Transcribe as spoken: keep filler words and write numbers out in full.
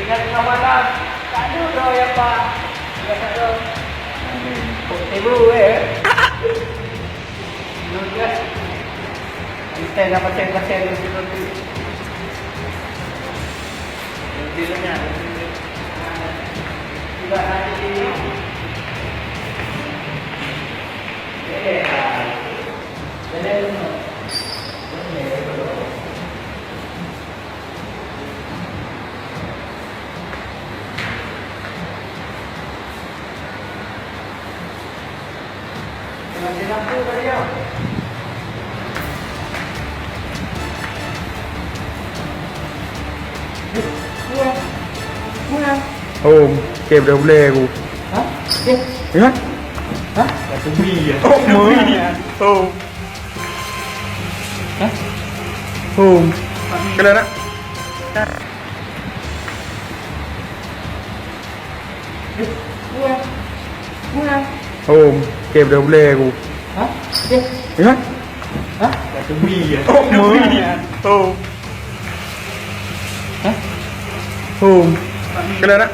Yang tengah malam, tak ada dah ya, Pak. Ya, tak ada. Kok tiba, eh? Lugas. Kita dah pasang-pasang dulu. Lebih banyak. Tidak ada ini. Eh, ah. Boleh, boleh. Hom, oke, boleh, boleh aku. Ha? Oke. Ya? Ha? Dah tunggu ya. Oh, hom. Hah? Hom. Kena nak? Hom. Oke, dah boleh aku. Hah? Ya? Hah? Oh, hom. Hah? Hom. Kena nak?